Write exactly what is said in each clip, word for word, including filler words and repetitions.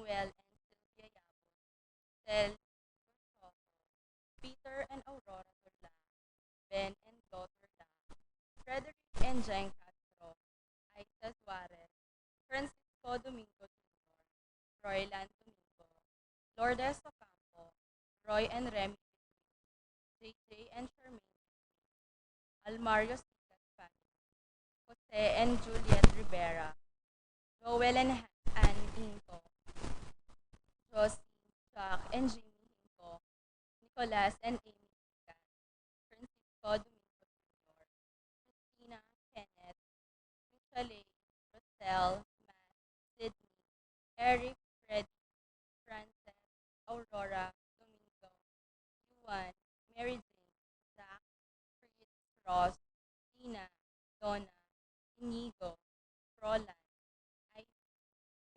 Manuel and Sylvia Yabon, Sel Bersoco, Peter and Aurora Turla, Ben and Glo Turla, Frederick and Jeng Castro, Aiza Suarez, Francisco Domingo Junior, Royland Domingo, Lourdes Ocampo, Roy and Remy, J J and Charmaine, Almario Sicas family, Jose and Juliet Rivera, Joel and Anne Hinco, Josie, Jack and Jimmy Hinco, Nicolas and Amy Sicas, Francisco Domingo Junior, Christina, Kenneth, Michelle, Rosel, Matt, Sydney, Eric, Freddy, Frances, Aurora, Domingo, Juan, Mary Jane, Zach, Fritz, Ross, Dina, Donna, Inigo, Frolan, Ivy,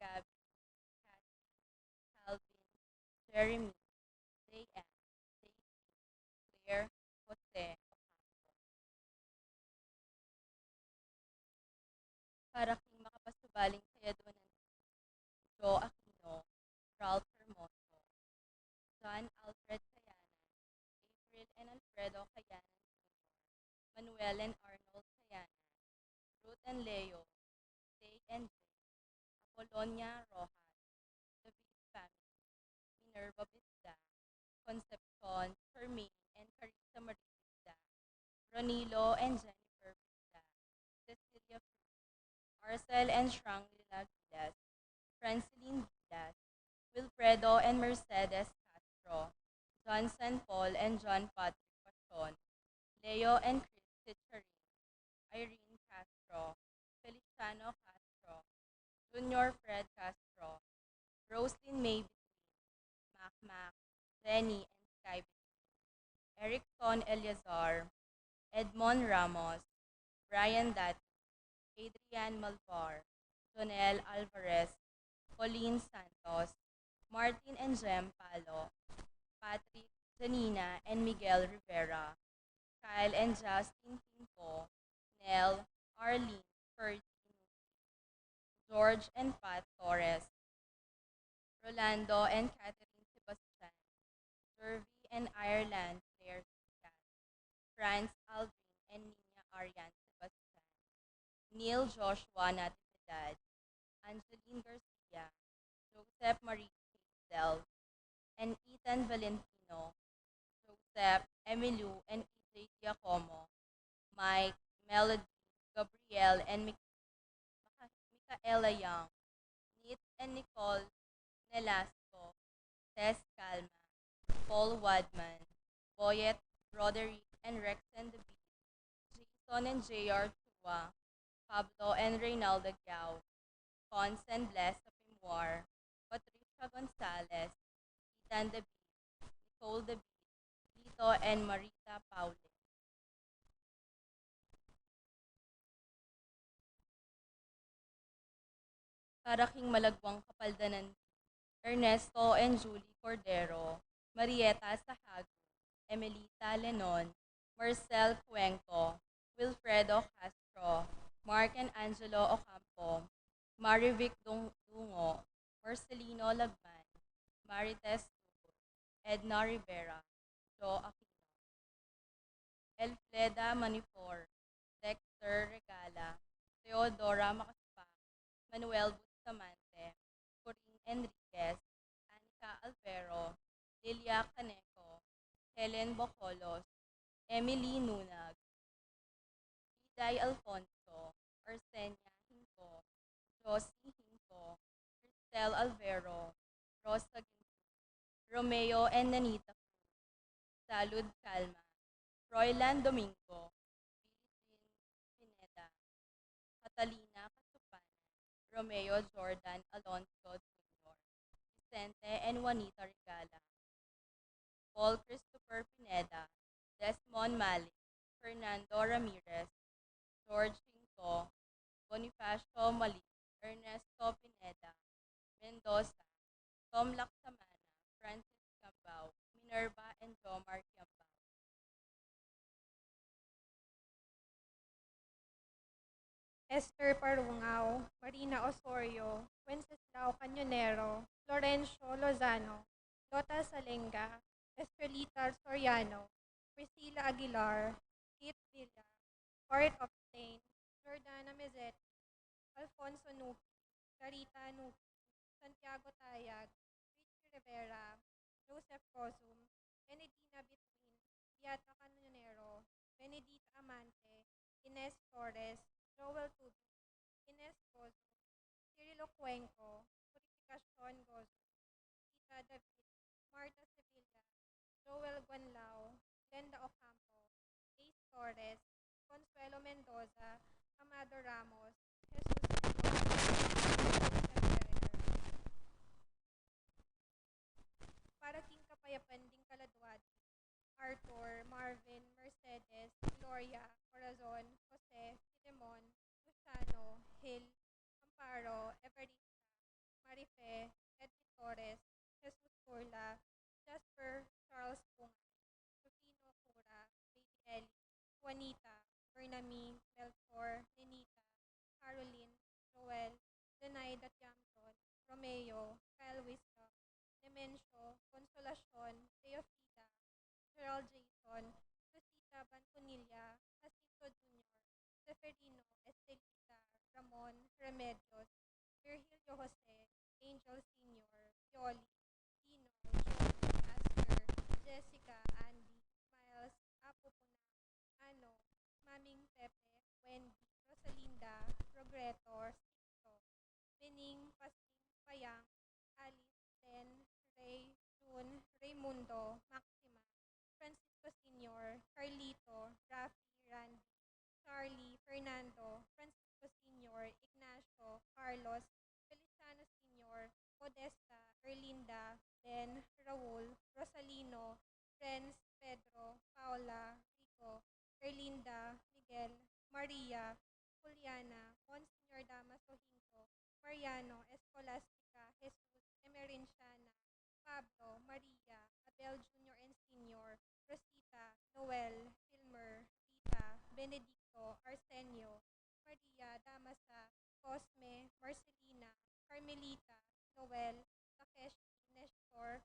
Gabby, Cassie, Calvin, Jeremy, J M, J C, Claire, Jose, Ocampo. Para king makapasubaling kayadwanan, Joe Aquino, Ralph Hermoso, John Alfred Kayanan, April and Alfredo Kayanan Junior, Manuel and Arnold Kayanan, Ruth and Leo, Tay and Jay, Apolonia Rojas, David family, Minerva Bisda, Concepcion, Charmaine and Carissa Marie Bisda, Ronilo and Jennifer Bisda, Cecilia Cruz, Arcel and Shrangly Lagilas, Franceline Diaz, Wilfredo and Mercedes Castro, Johnson Paul and John Patrick Pachon, Leo and Chris Chicharin, Irene Castro, Feliciano Castro, Junior Fred Castro, Roslyn May Bitrin, Mac Mac, Jenny and Sky Bitrin, Erickson Eleazar, Edmond Ramos, Brian Dati, Adrian Malvar, Jonel Alvarez, Colleen Santos, Martin and Jem Palo, Patrick, Janina, and Miguel Rivera, Kyle and Justin Quinto, Nell, Arlene, Ferdy, George and Pat Torres, Rolando and Catherine Sebastian, Jervy and Ireland Claire Sebastian, Franz Alvin and Nina Arian Sebastian, Neil Joshua Natividad, Angeline Garcia, Joseph Marie Hazel, and Ethan Valentino, Joseph, Emilu, and E J Giacomo, Mike, Melody, Gabriel, and Mich- Mica- Micaela Young, Nit and Nicole Nelasco, Tess Calma, Paul Wadman, Boyet, Roderick, and Rex and the Beat, Jason and J R Chua, Pablo and Reynalda Giao, Cons and Bless Sapimwar, Patricia Gonzalez, Ethan the Beat, Nicole the Beat, Lito and Marita Paulin. Para king malagwang kapaldanan, Ernesto and Julie Cordero, Marieta Sahagu, Emelita Lenon, Marcel Cuenco, Wilfredo Castro, Mark and Angelo Ocampo, Marivic Dung- Dungo, Marcelino Lagman, Marites Tubod, Edna Rivera, Joe Aquino, Elfleda Manifor, Dexter Regala, Theodora Macaspac, Manuel Bustamante, Corinne Enriquez, Anica Alvero, Lilia Caneco, Helen Bocolos, Emily Nunag, Iday Alfonso, Arsenia Hinco, Josie Hinco, Cristel Alvero, Rosa Ginto, Romeo and Nanita Cruz, Salud Calma, Froilan Domingo, Billie Jean Pineda, Catalina Casupanan, Romeo Jordan Alonso Junior, Vicente and Juanita Regala, Paul Christopher Pineda, Desmond Malik, Fernando Ramirez, George Hinco, Bonifacio Malik, Ernesto Pineda, Mendoza, Tom Lacsamana, Francis Cambao, Minerva and Jomar Cambao. Esther Parungao, Marina Osorio, Wenceslao Cañonero, Florencio Lozano, Lota Salenga, Estrelita Soriano, Priscilla Aguilar, Kate Villa, Court of Spain, Jordana Mezet, Alfonso Nupi, Clarita Nupi, Santiago Tayag, Richie Rivera, Joseph Cosum, Benedina Bituin, Beata Canonero, Benedita Amante, Ines Torres, Joel Tubi, Ines Cosum, Cirilo Cuenco, Purificacion Gozum, Tita David, Martha Sevilla, Joel Guanlao, Glenda Ocampo, Ace Torres, Consuelo Mendoza, Amado Ramos, Jesus Mendoza, Joseph Ferrer. Para king kapayapan ding kaladua, Arthur, Marvin, Mercedes, Gloria, Corazon, Jose, Filemon, Luciano, Hil, Amparo, Everista, Marife, Edwin Torres, Jesus Curla, Jasper Charles Pungan, Rufino Cura, Baby Ellie, Juanita, Bernami, Melchor, Nenita, Caroline, Joel, Zenaida Tiamson, Romeo, Kyle Wisdom, Nemencio, Consolacion, Teofita, Gerald Jason, Rosita Banconilla, Jacinto Junior, Seferino, Estelita, Ramon, Remedios, Virgilio Jose, Angel Senior, Yoli, Dino, Joey, Aster, Jessica, Andy, Miles, Apo Puna, Ano, Maming Pepe, Wendy, Rosalinda, Progreto, Sixto, Bening, Pasing, Payang, Alice, Len, Ray, June, Raymundo, Maxima, Francisco Senior, Carlito, Rafi, Randy, Charlie, Fernando, Francisco Senior, Ignacio, Carlos, Feliciano Senior, Modesta, Erlinda, Ben, Raul, Rosalino, Renz, Pedro, Paola, Rico, Erlinda, Miguel, Maria, Juliana, Monsignor Damaso Hinco, Mariano, Escolastica, Jesus, Emerenciana, Pablo, Maria, Abel Junior and Senior, Rosita, Noel, Hilmer, Rita, Benedicto, Arsenio, Maria, Damasa, Cosme, Marcelina, Carmelita, Noel, Takeshi, Nestor,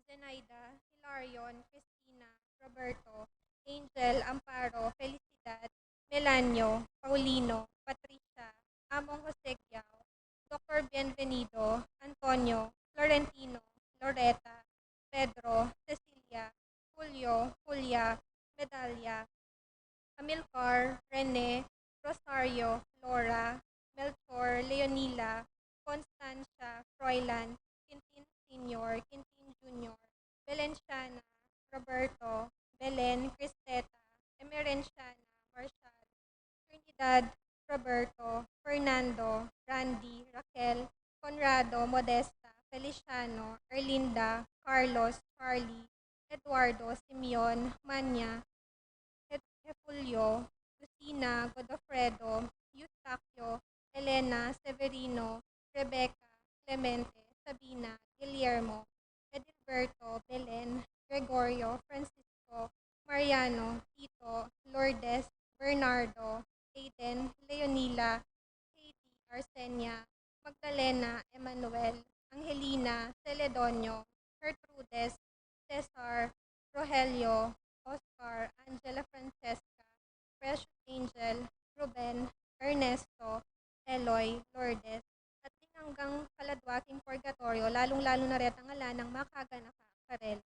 Zenaida, Hilarion, Christina, Roberto, Angel, Amparo, Felicidad, Melanio, Paulino, Patricia, Among Jose Giao, Doctor Bienvenido, Antonio, Florentino, Loreta, Pedro, Cecilia, Julio, Julia, Medalia, Amilcar, Rene, Rosario, Flora, Melchor, Leonila, Constancia, Froilan, Quintin Senior, Quintin Junior, Belenciana, Roberto, Belen, Cristeta, Emerenciana, Marshall, Trinidad, Roberto, Fernando, Randy, Raquel, Conrado, Modesta, Feliciano, Erlinda, Carlos, Charlie, Eduardo, Simeon, Manya, Het-, Hefulio, Lucina, Godofredo, Eustaquio, Elena, Severino, Rebecca, Clemente, Sabina, Guillermo, Edilberto, Belen, Gregorio, Francisco, Mariano, Tito, Lourdes, Bernardo, Aiden, Leonila, Katie, Arsenia, Magdalena, Emmanuel, Angelina, Celedonio, Gertrudes, Cesar, Rogelio, Oscar, Angela Francesca, Precious Angel, Ruben, Ernesto, Eloy, Lourdes, at ding anggang kaladua king purgatorio, lalung-lalu na retang ala nang makaganaka karela.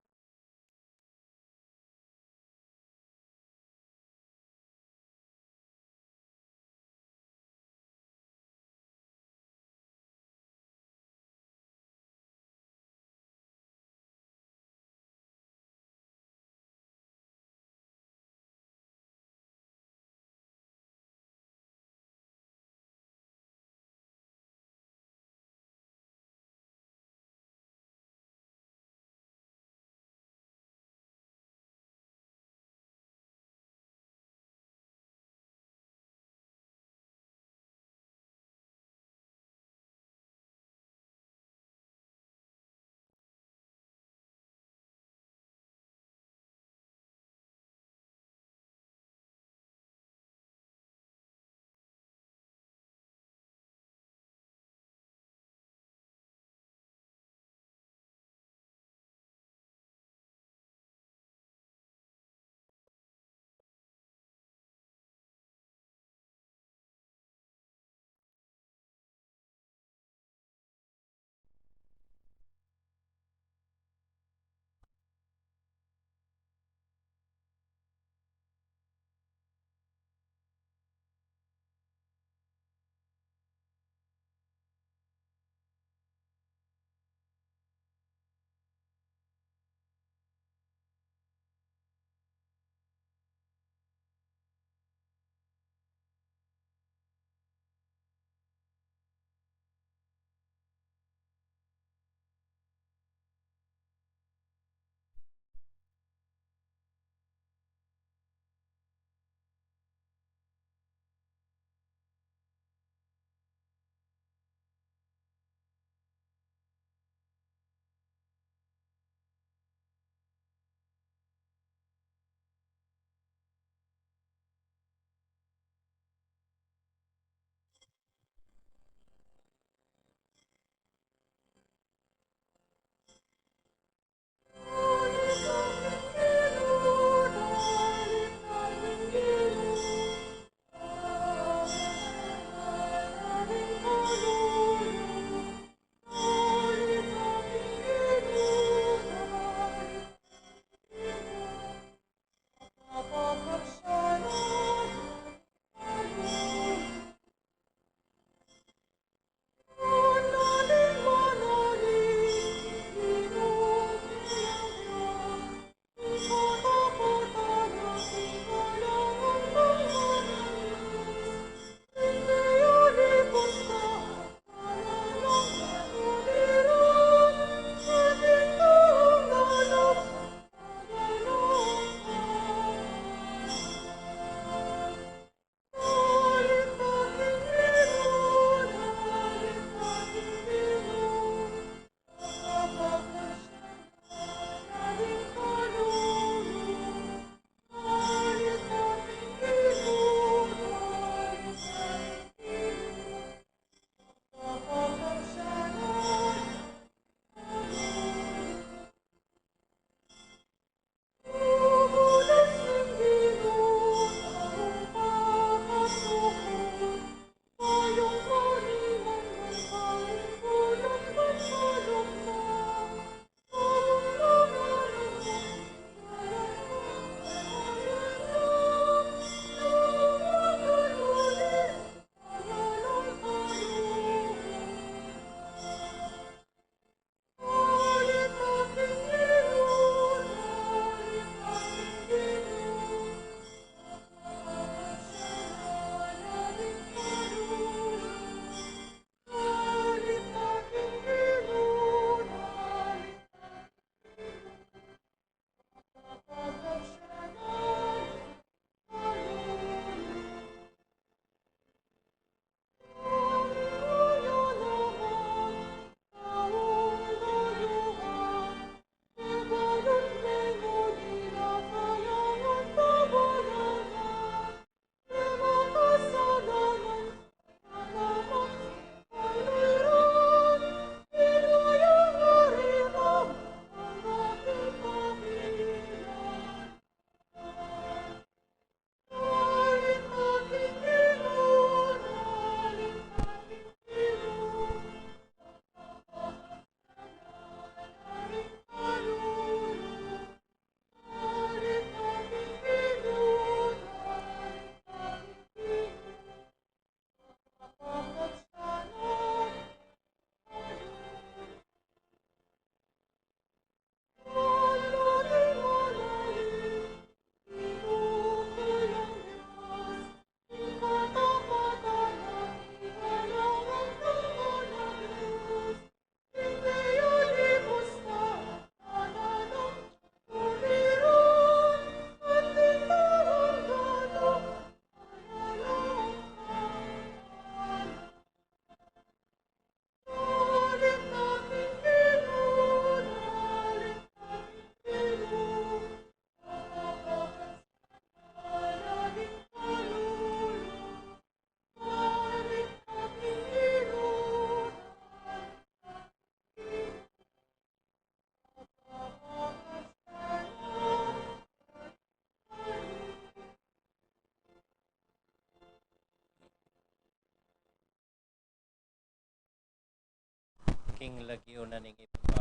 King lagyu na ning Ibpa,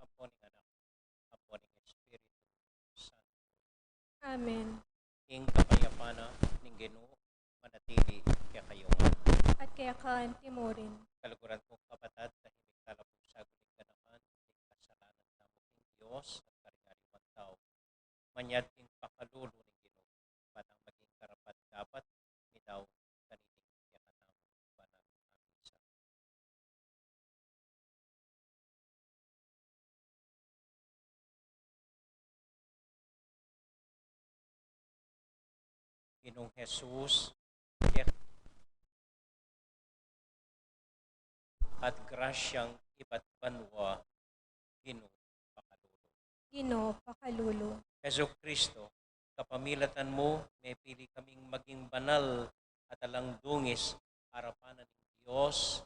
ampo ning Anak, ampo ning Espiritu Santo. Amen. Ing kapayapan na ning Ginu manatili kekayu ngan. At keka antimurin. Kaluguran kung kapatad, tahimik tala pung sagun ning ganakan, ing kasalanan tamu king Dios at karing aliwang tau. Manyad king pakalulu ning Ginu, ban nang maging karapat-dapat midau kaniting kekatamung banal a misa. Ginung Jesus, kek at grasyang ibat banua, Ginu, pakalulu. Ginu, pakalulu. Jesucristo, kapamilatan mu, mepili kaming maging banal at alang dungis arapan na ning Dios,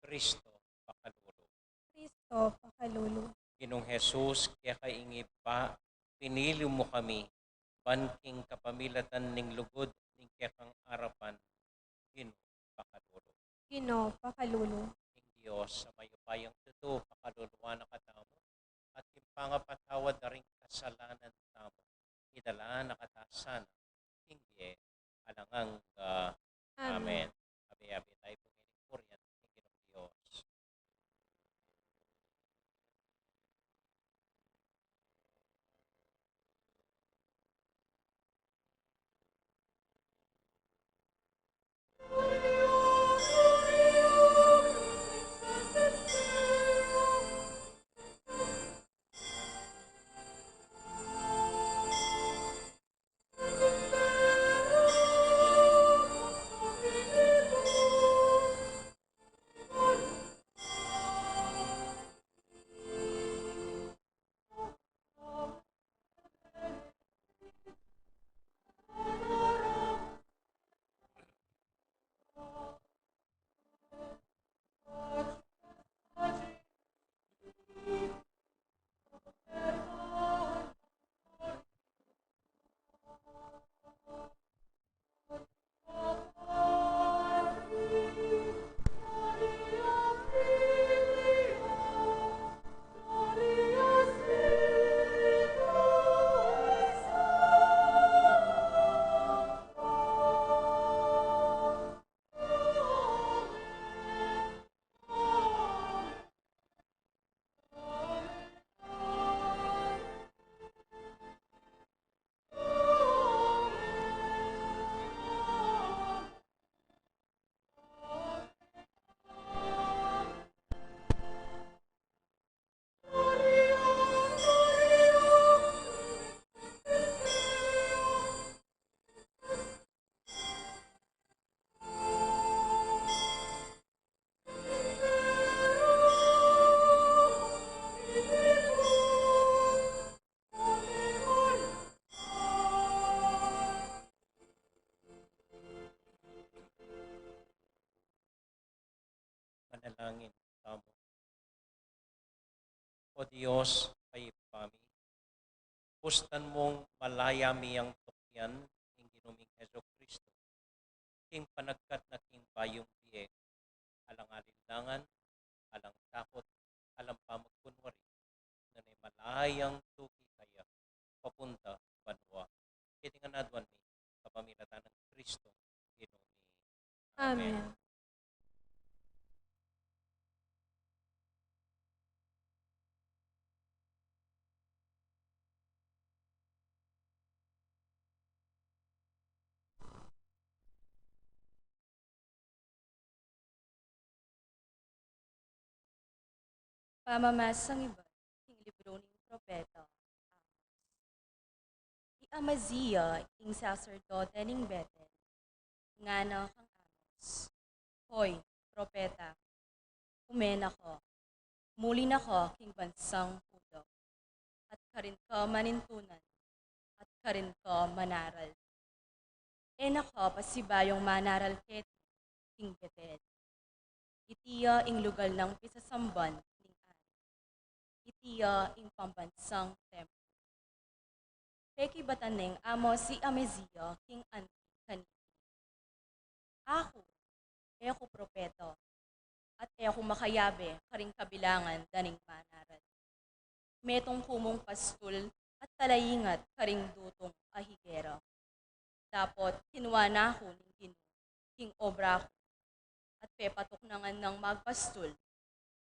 Cristo, pakalulu. Cristo, pakalulu. Ginung Jesus, keka ing Ibpa, pinili mu kami, ban king kapamilatan ning lugud ning kekang arapan, Ginu, pakalulu. Ginu, pakalulu. Ing Dios a mayupayang tutu, pakaluluan na katamu, at king pangapatawad da ring kasalanan tamu, idala na katamu sana king bie alang angga. Amen. Amen. Abe-abe tamu pung ining purian ning Ginung Dios. Manalangin tamu. O Dios a Ibpa mi, bustan mung malaya mi yang tukyan ning Ginu ming Jesucristo, king panagkat na king bayung bie, alang alinlangan, alang takut, alang pamagkunwari, nune malayang tuki kaya papunta banua. Iti ngan aduan mi kapamilatan nang Cristo Ginu mi. Amen. Amen. Pamamasang ibat king libru ning propeta Amos. I Amazia, ing saserdote ning Betel, ngana kang Amos, Hoy, propeta, ume na ka, muli na ka king bansang Juda, at karin ka manintunan, at karin ka manaral. E na ka pasibayung manaral keti king Betel. Iti ya ing lugal nang pisasamban ning Ari. Iti ya ing pambansang templo. Pekibatan neng Amos i Amazia king anti kaniti, Aku, e ku propeta. at e ku makayabe karing kabilangan da ning manaral. Metung ku mung pastul at talaingat karing dutung a higera. Dapot kinua na ku ning Ginu king obra ku, at pepatuknangan nang magpastul,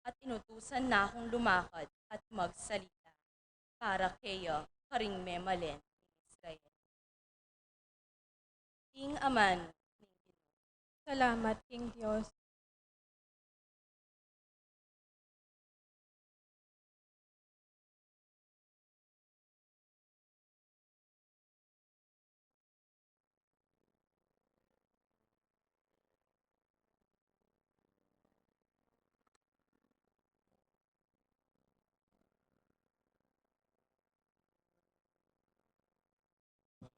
at inutusan na kung lumakad at magsalita para keya karing memalen ning Israel. Ing aman ning Ginu. Salamat king Dios.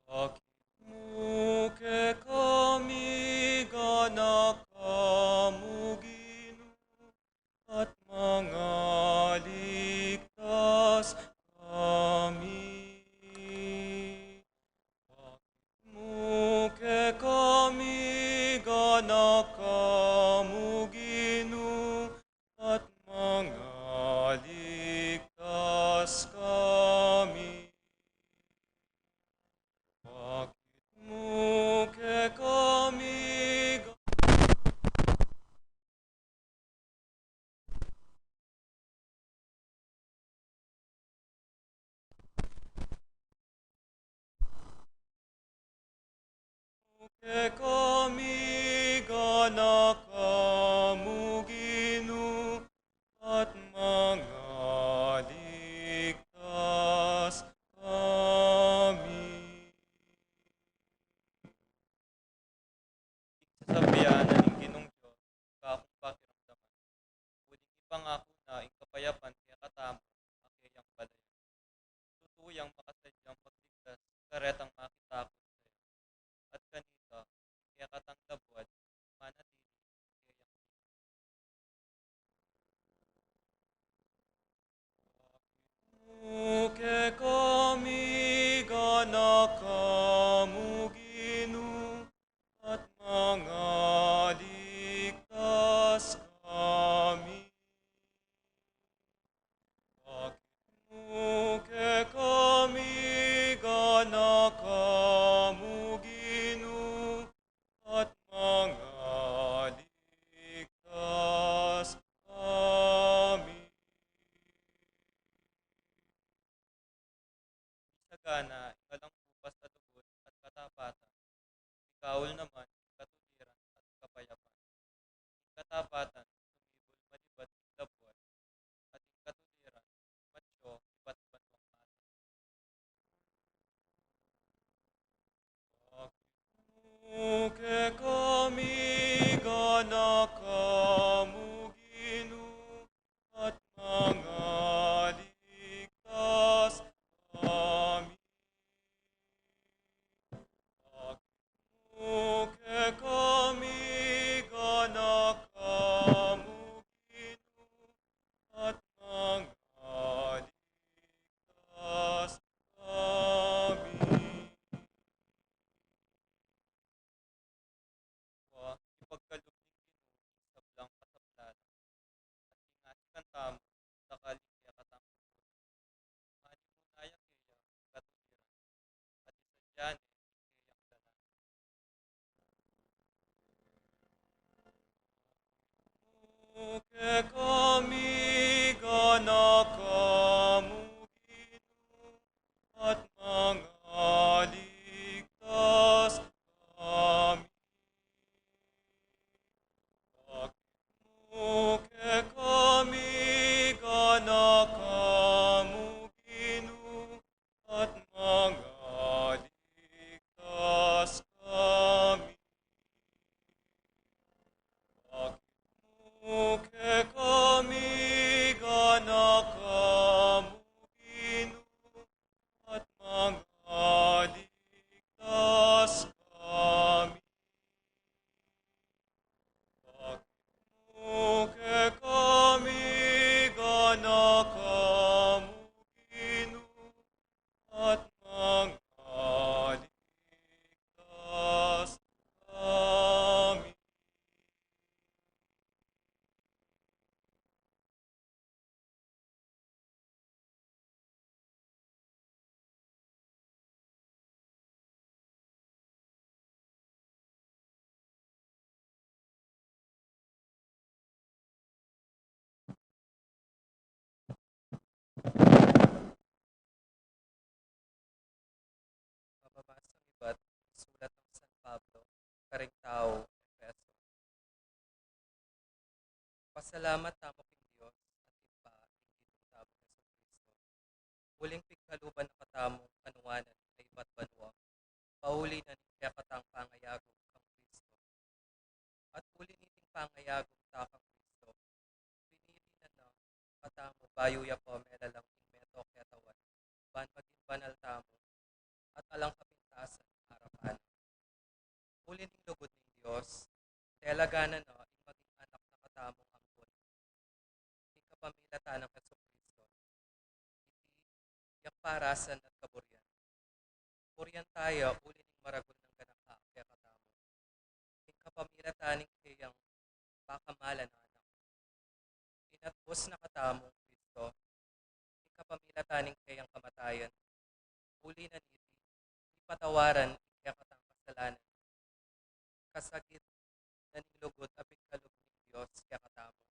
Bakit mu kekami ganaka, Ginu, at mangaligtas kami? Bakit mu kekami ganaka, Ginu, at mangaligtas kami? Bakit mu kekami ga- Kekami ganaka mu, Ginu, at mangaligtas kami. Ing sasabian na ning Ginung Dios, kakung pakiramdaman. Uling ipangaku na ing kapayapan kekatamu, a keyang balayan. Tutu yang makasadyang magligtas karetang makitakut kaya. At kanita, ing kekatang labuad, manatili ing keyang Kekami ganaka mu, Ginu, at mangaligtas kami. Bakit mu kekami ganaka mu, Ginu, at mangaligtas kami? Misagana ing alang kupas a lugud at katapatan, mikaul naman ing katuliran at kapayapan. Ing katapatan sumibul manibat king labuad, at ing katuliran matsyo ibat banwang mata. Bakit mu kekami ganaka mu, Ginu, at mangaligtas kami? Bakit mu kekami ganaka mu, Ginu, at mangaligtas kami? Wa, ipagkalub ning Ginu ing sablang kasaplalan, at ing asikan tamu, dakal ing kekatang lugud. Manimunaya keya king katuliran, at isadyang ing keyang dalan. Kekami ganaka mu, Ginu, at mangaligtas kami. Bakit mu kekami ganaka mu, Ginu, at mangaligtas karing tau Efeso. Pasalamat tamu king Dios at Ibpa ning Ginu tamung Jesucristo. Uling pigkaluban na katamu kanuanan kaybat banua, pauli na ning kekatang pangayagum kang Cristo. At uli niting pangayagum ta kang Cristo, pinili na na katamu bayu ya pa melalang ing meto ketawan, ban maging banal tamu at alang kapintasan arapan na. Uli ning lugud ning Dios, telaganan na ing maging anak na katamung ampon king kapamilatan nang Jesucristo. Iti yang parasan at kaburian. Burian taya uli ning maragul nang ganap a kekatamu king kapamilatan ning keyang pakamalan a Anak. Inatbus na katamu nang Cristo king kapamilatan ning keyang kamatayan. Uli na niti, ipatawaran ing kekatang kasalanan. Kasagid na ning lugud a pigkalub ning Dios kekatamu.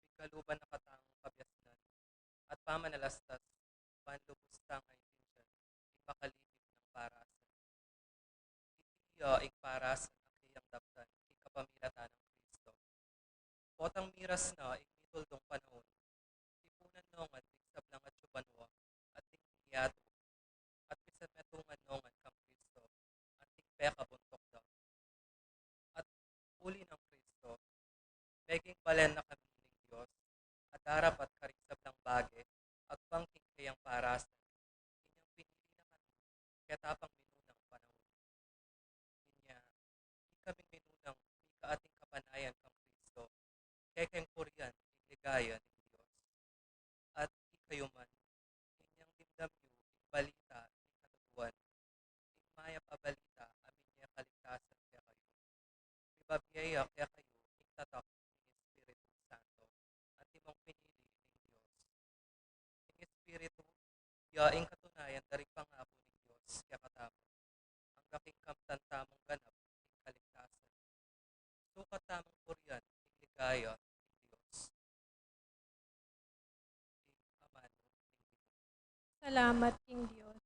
Pigkaluban na katang kabiasnan at pamanalastas, ban lubus tang aintindian ing makalihim nang parasan. Iti ya ing parasan a keyang daptan king kapamilatan nang Cristo. Potang miras na ing mituldung panaun, tipunan no ngan ding sablang atyu banua at ding yatu, at pisametungan no ngan kang Cristo anting pekabuntuk da. At uli nang Cristo, meging balen na kami ning Dios a darapat karing sablang bage agpang king keyang parasan, inyang pinili na kami keta pang minunang panaun. Inya, ikami minunang mika ating kapanayan kang Cristo, kekeng purian ing ligaya ning Dios. At ikayu man, inyang dimdam yu ing balita ning katutuan, ing mayap a balita a minie kaligtasan kekayu, mibabie ya kekayu ing tatak ning Espiritu Santo, antimong pinili ning Dios. Ing Espiritu ya ing katunayan da ring pangaku ning Dios kekatamu, angga king kamtan tamung ganap ing kaligtasan. Sukat tamung purian ing ligaya ning Dios. Ing amanu ning Ginu. Salamat king Dios.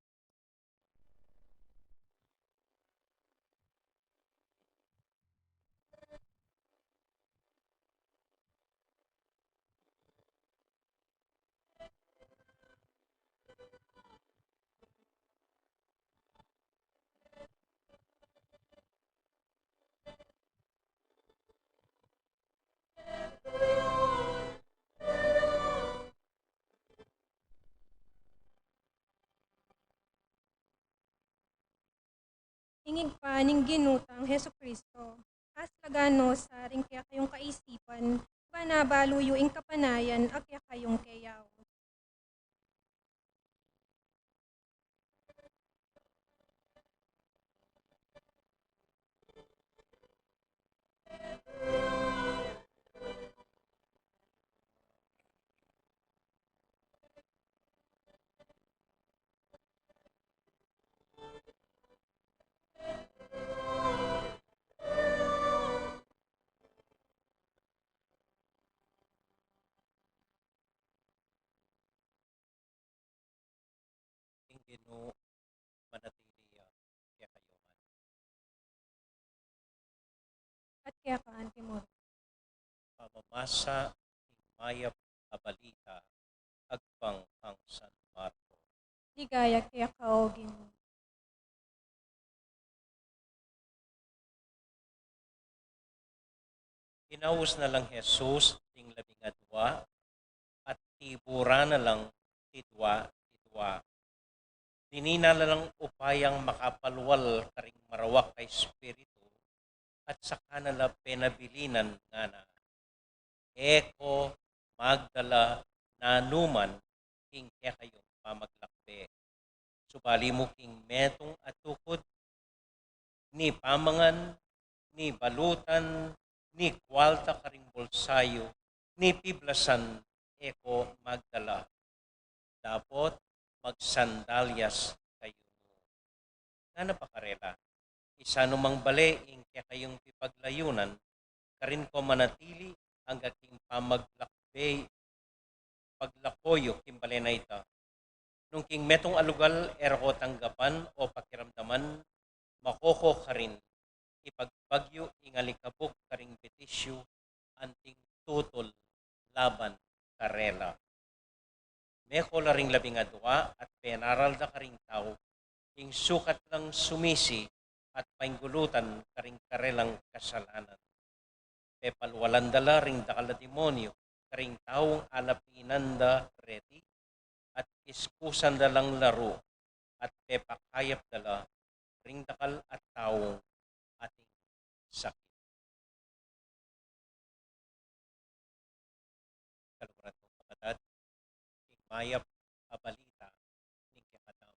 Ing Ibpa ning Ginu tang Jesucristo, aslagan no sa ring kekayung kaisipan, ban abalu yu ing kapanayan a kekayung keyaus. Ing Ginu manatili ya kekayu ngan. At keka antimurin. Pamamasa ing mayap a balita agpang kang San Marcos. Ligaya keka, O Ginu. Inaus na lang Jesus ding labing adua, at tiburan na lang didua-didua. Dininan na lang upayang makapalual karing marawak a espiritu, at saka na la penabilinan, ngana, E ko magdala nanuman king kekayung pamaglakbe. Subali mu king metung a tukud, ni pamangan, ni balutan, ni kualta karing bulsa yu, ni piblasan, e ko magdala. Dapot magsandalyas kayu. Ngana pa karela, isanu mang bale ing kekayung pipaglayunan, karin ko manatili angga king pamaglakbe, paglako yu king bale na ita. Nung king metung a lugal e ra ko tanggapan o pakiramdaman, mako ko karin. ipagbagyu ing alikabuk karing bitisyu anting tutul laban karela. Meko la ring labing adua at penaral da karing tau ing sukat lang sumisi at painggulutan karing karelang kasalanan. Pepalwalan da la ring dakal a demonyu karing taung alapinan da reti, at iskusan da lang laru, at pepakayap da la ring dakal a taung ating sakit. Kaluguran kung kapatad, ing mayap a balita ning kekatang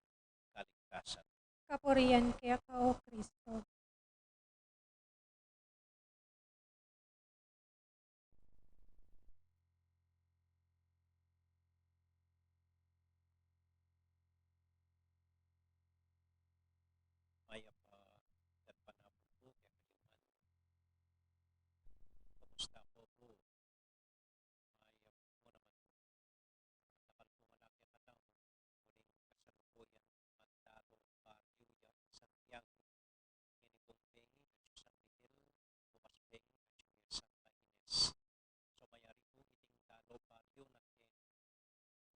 kaligtasan. Kapurian keka, O Kristo. Mayap a darpanapun pu kekayuman. Kamusta pu pu? Mayap mu naman pu. Dakal pung ala kekatamu, uling kasalukuyan magdalu baryu ya Santiago. Ngeni pung bengi, Atsu San Miguel, bukas bengi, Atsu Santa Ines. So, mayari pu iting dalu baryu na keni.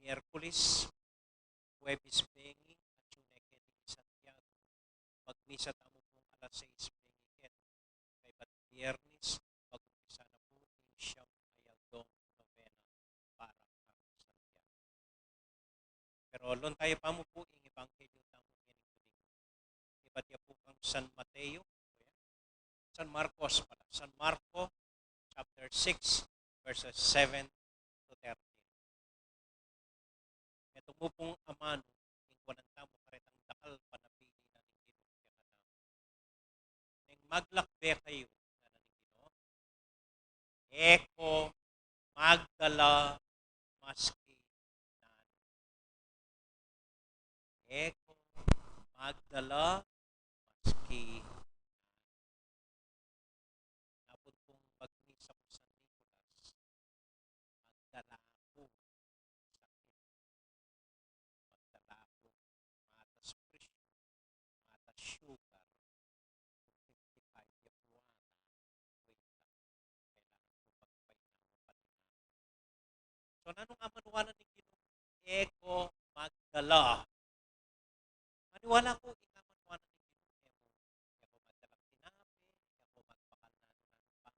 Miyerkules, Huwebes bengi, Atsu ne keti Santiago. Magmisa tamu pung alas sais bengi keti. Kaybat Biernes, mag-umpisa na pu ing siyam a yaldong novena para kang Santiago. Pero lontayan pa mu pu ing ebanghelyo tamu ngening uling. Ibat ya pu kang San Mateo, San Marcos pala, San Marco chapter six, verses seven to thirteen. Metung mu pung amanu ing kuanan tamu karetang dakal panapili na ning Ginu kekatamu. Neng maglakbe kayu, ngana ning Ginu, e ko magdala maski nanu. E ko magdala maski nanu. Napun pung magmisa ku San Nicolas, magdala ku sakit. Magdala ku matas presyo, matas sugar, fifty-five ya pu ata, wait lang, kailangan ku pagpainawa pati na. So, nanung amanualan ning Ginu, e ko magdala. Maniwala ku, ing amanualan ning Ginu, e ko, e ko magdalang tinape, e ko magbakal nanu-nanu pa,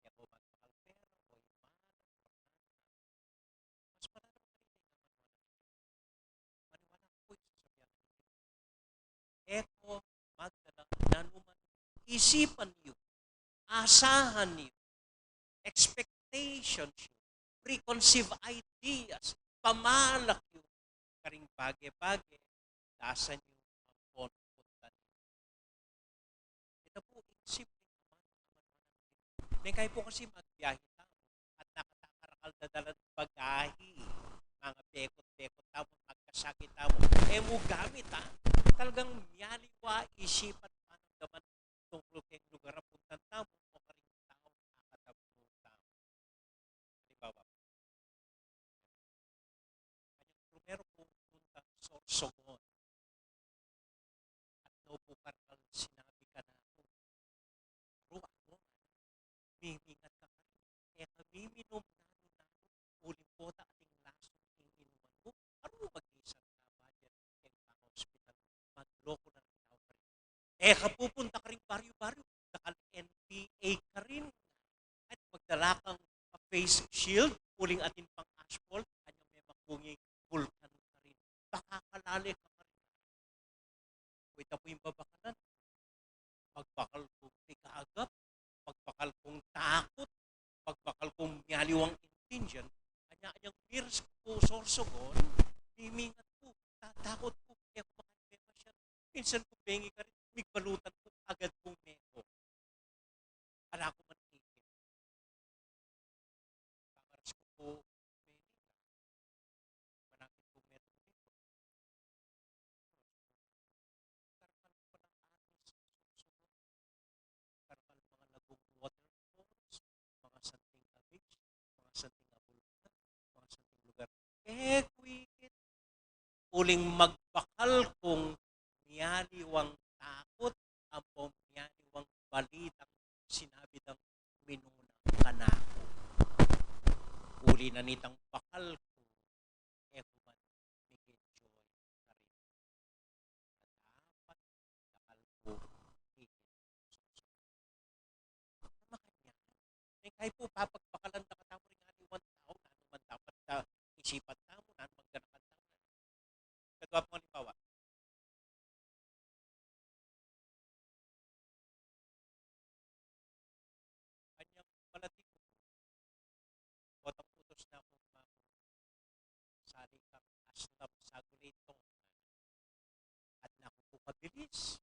e ko magbakal pera, o ing malam, o nanu-nanu. Mas mananu pa rin ing amanualan ning Ginu. Maniwala ku pu ing sasabian na ning Ginu. E ko magdalang nanu man isipan yu, asahan yu, expectations yu, preconceived ideas, pamalak yu karing bage-bage, dasan yu ampon puntan yu. Ita pu ing simpleng amanualan. Neng kayu pu kasi magbiyahe tamu at nakatakarakal da dalan bagahe, mangabekot-bekot tamu, magkasakit tamu, e mu gamit, a, talagang miyaliwa isipan, panamdaman, tungkul keng lugar a puntan tamu o karing taung akatagpo tamu. Halimbawa, kanyang primero pung puntang Sorsogon. At no pu karakal sinabi kanaku, "Aru, aru, mimingat ka karin. E ka miminum nanu-nanu, uling pota ating lason ing inuman mu. Aru, magmisan ka ba diyan keng pangaospital, magloko na ring tau karin. E ka pupunta karing baryu-baryu, dakal N P A karin. At magdala kang face shield, uling atin pang asphalt, anya me makungi bulkan karin. Baka kalale ka karin." Ita pu ing babakalan. Magbakal kung migagap, magbakal kung takut, magbakal kung miyaliwang intindian. Anya, anyang mirs ku pu Sorsogon, mimingat ku, tatakut ku, e ku makanpe masyadu. Minsan ku bengi karin, migbalutan ku, agad kung meko. Ala ku man ikit. Pamaras ku pu, meni ka. Manakit ku metung meko. Karakal pala atin Sorsogon. Karakal mga lagung waterfalls, mga santing a beach, mga santing a bulkan, mga santing lugar. E ku ikit. Uling magbakal kung miyaliwang takut, ampong miyaliwang balitang sinabi dang minuna kanaku. Uli na nitang bakal ku, e ku man miki-enjoy karin. Dapat dakal ku iti. Makanyan, e kayu pu, papagbakalan da katamu ring aliwang tau, nanu man dapat, ah, isipan tamu, nanu man ganakan tamu. Kadua pung alimbawa. Anyang malati ku, potang utus na ku, ma-, sali kang aslam sagulit, at naku pu kabilis.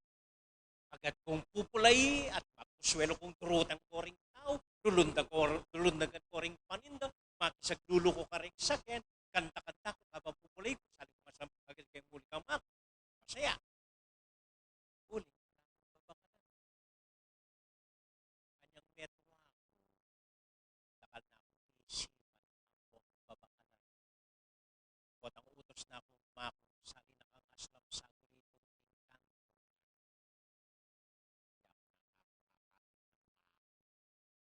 Agad kung pupulai at mapusuelo kung durutan ko ring tau, lulundag ko, lulundagan ko ring paninda, makisaglulu ko karing saken, kanta-kanta ku kabang pupulai ku, sali ku masam-, agad keng muli kang maku. Masaya. Uli, anyang metung aku, dakal na kung isipan ampong babakalan. Potang utus na kung maku, sali na kang aslam sagulit, ing kanto.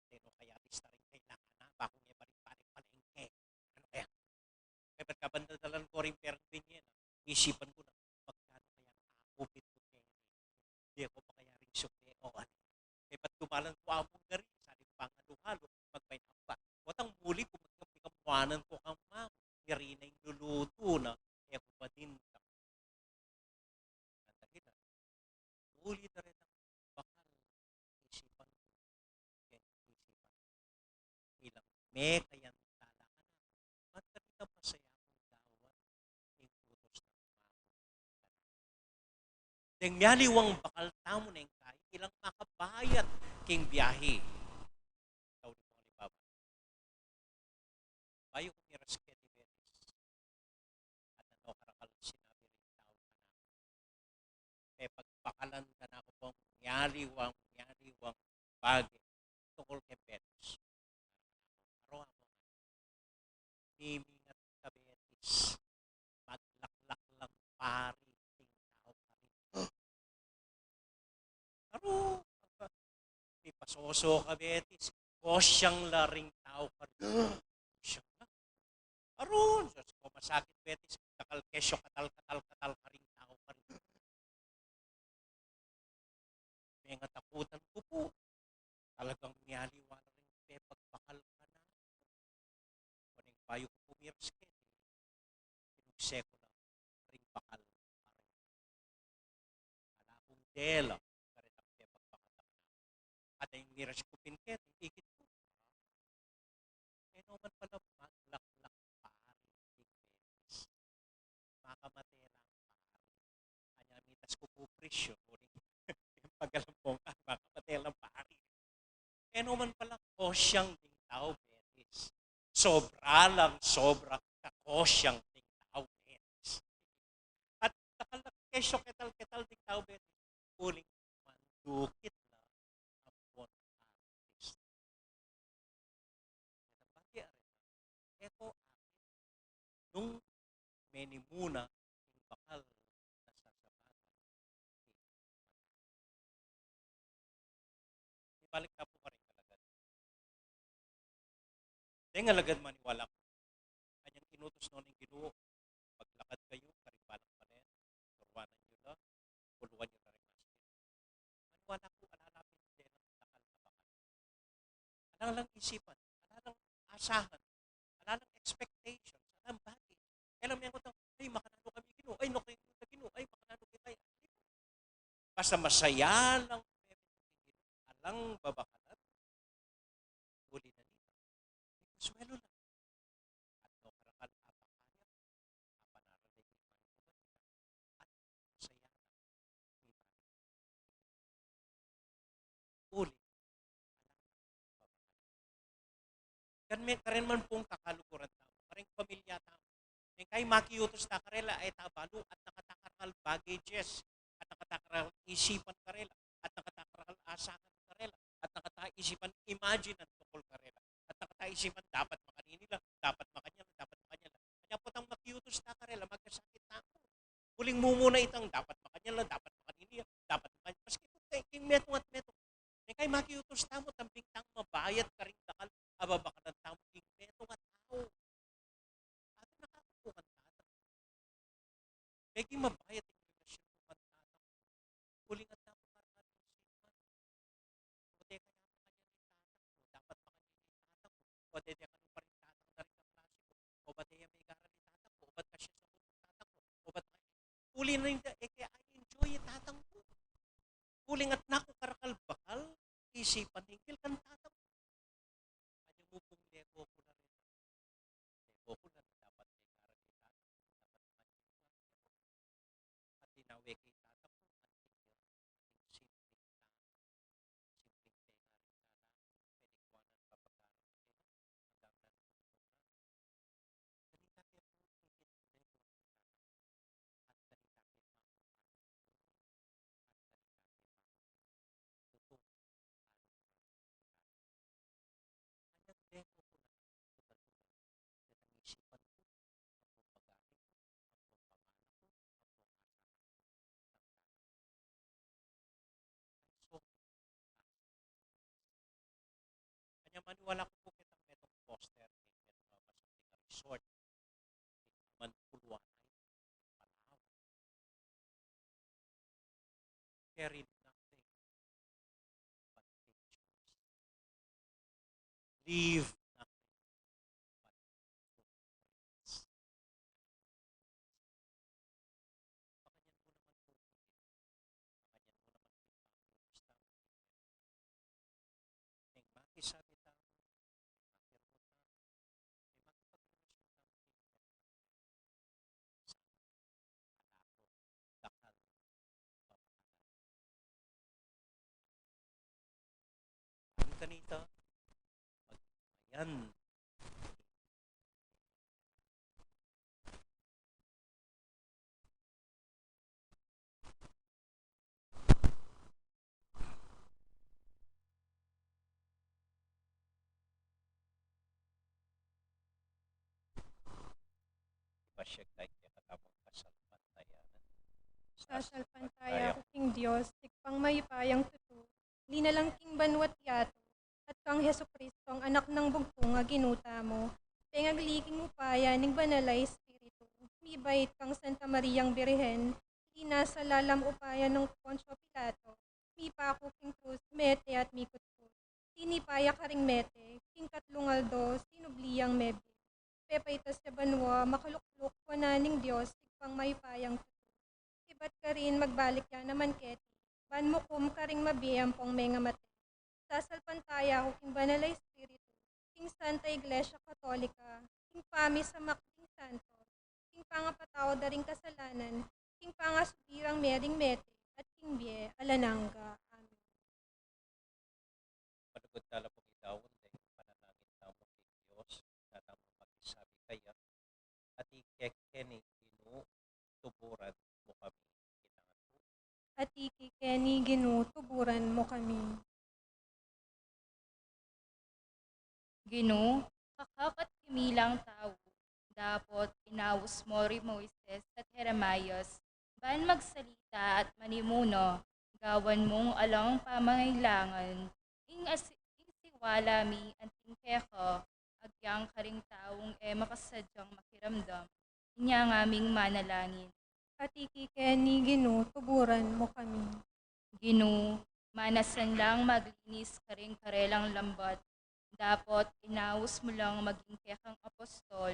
Teno kaya, bista ring kailangan na, bakung e balik-balik palengke. Anu kaya? Kaya ba't kabang dadalan ko ring perang binye na, isipan ku na, magkanu kaya ang akupit ku keni? Di ku pa kaya ring sukli, o anu? Kaya ba't dumalan ku ampong ngari, sali ku pang halo-halo, magmainam pa. Potang muli ku, magkape, kamuanan ku kang maku, ngari na ing lulutu na, e ku pa din. Nandang ita, uli da retang bakal isipan ku keng isipan ku. Ilang mekayan talakan, ba't ka di ka masaya kung gawan ing utus na ku? Deng mialiwang bakal tamu neng kai, ilang makabayat king biahe. Tau di pang alibaba. Bayu ku miras keti Betis, at ano karakal sinabi ring tau kanaku? Pepagbakalan da kanaku pung mialiwang, mialiwang bage tungkul keng Betis. Aro, amo, mimingat ka Betis, maglaklak lang pari ding tau karin. Aro, mipasoso ka Betis, kosyang la ring tau karin. Kosyang la. Aro, Dios ku, masakit Betis, dakal kesyo, katal, katal, katal karing tau karin. Mengatakutan ku pu. Talagang mialiwa la ring pepagbakal kanaku. Kuning bayu ku pu miras keti, tinugse ku la ring bakal. Ala kung dela karetang pepagbakal kanaku. At ing miras ku pin keti, ikit ku, e no man pala maglaklak pari ding Betis. Makamate lang pari. Anya mitas ku pu presyo, kuning pag-alampong, makamate lang pari. E no man pala kosyang ding tau Betis. Sobra lang sobra kakosyang ding tau Betis. At dakal na kesyo, ketal-ketal ding tau Betis, uling mandukit la ampon artist. Keta pati areta, e ko akit nung menimuna ing bakal na sasabakan. Ibalik ta pu karing alagad. Deng alagad, maniwala ku, kanyang inutus no ning Ginu, maglakad kayu karing balang palet, turuan yu la, kuluan yu la ring maski. Maniwala ku, ala la pin delang dakal a bakal. Ala lang isipan, ala lang asahan, ala lang expectations, ala lang bati. Kaya lang mengot nang, "Ay, makananu kami, Ginu? Ay, naku, Ginu, ay, makananu kita?" Basta masaya lang, alang babakalan. Uli na nita, mikasuelo na. At no karakal a pakayap a panaralan ning manukubat, at masaya na. Uli. Kan me-, karin man pung kakaluguran tamu, karing pamilya tamu. Neng kai makiutus ta karela, e ta balu, at nakatakaral baggages, at nakatakaral isipan karela, at nakatakaral asakan karela, at nakataisipan imaginan tungkul karela, at nakataisipan dapat makanini la, dapat makanyan la, dapat makanyan la. Kanya potang makiutus ta karela, magkasakit tamu. Uling mumuna itang dapat makanyan la, dapat makanini la, dapat makanyan la. Maski pu king metung at metung. Neng kai E ki mabayat ing relasyon mu kang tatang mu. Uling at napakarakal mu sipan. O de kaya makanyan ing tatang mu, dapat makanyan ing tatang mu. O de, de kanu pa ring tatang da ring kaklase ku. O ba't e ya megaran ing tatang mu? O ba't kasya sa mundo ing tatang mu? O ba't makanyan? Uli na ning da-, e ke a-enjoy ing tatang mu. Uling at naku karakal bakal isipan hinggil kang tatang mu. Kanya mu pung leko ku na rin. Leko ku na rin, dapat megaran ing tatang mu, dapat makanyan ing tatang mu. At inawe ke ing tatang mu, anting ya, anting simpleng tatang, simpleng tenga ring tatang mu, pelikwanan papagara mu keni, agam na lugud mu na. Kanita ke pu, ikit ku ne pu ing tatang mu, at kanita ke pu, at kanita ke pu, tutung, anu ku na pu ing tatang mu. Anyang leko ku na, tutal-tutal, detang isipan ku, ampong pag-ate ku, ampong pamana ku, ampong asahan ku, ampong anak ku. Ay, so, ah, kanya maniwala ku pu ketang metung poster, metung, ah, masunting a resort, man puluan ay, Palawan. Carry nothing but pictures. Leave nothing but footprints. Makanyan mu naman pu, makanyan mu naman pu ing pamumusta mu. Neng makisabi tamu, neng makirmu tamu, neng makipagrelasyon tamu, sana ala ku dakal pamakalam. Ang kanita, magmayan. Ipasyag tamu ing kekatamung kasalpantayanan. Sasalpantaya ku king Dios, Ibpang mayupayang tutu, linalang king banua't yatu, at kang Jesucristong Anak nang bugtung a Ginu tamu, pengagli king upaya ning Banal a Espiritu, mibait kang Santa Mariang Birhen, linasa lalam upaya nang Poncio Pilato, mipaku king krus, mete at mikutkut. Tinipa ya karing mete, king katlung aldo, sinubli yang mebie. Pepaitas ya banua, makalukluk wanan ning Dios, Ibpang mayupayang tutu. Ibat karin magbalik ya naman keti, ban mukum karing mabie ampong mengamate. Sasalpantaya ku king Banal a Espiritu, king Santa Iglesia Katolika, king pamisamak ding santo, king pangapatawad da ring kasalanan, king pangasubli rang mie ring mete, at king bie alang angga. Amen. Malugud tala pung idaun deng panalangin tamu king Dios, datang makisabi kaya, Atiu ke keni Ginu, tuburan mu kami. Atiu ke keni Ginu, tuburan mu kami. Ginu, kakaka't kami lang tau, dapot inaus mu ri Moises at Jeremias, ban magsalita at manimuna, gawan mung alang pamangailangan, ing asi-, ing siwala mi anting keka, agyang karing taung e makasadyang makiramdam, inya ngaming manalangin. Atiu ke keni Ginu, tuburan mu kami. Ginu, manasan lang maglinis karing karelang lambat, dapot inaus mu lang maging kekang apostol,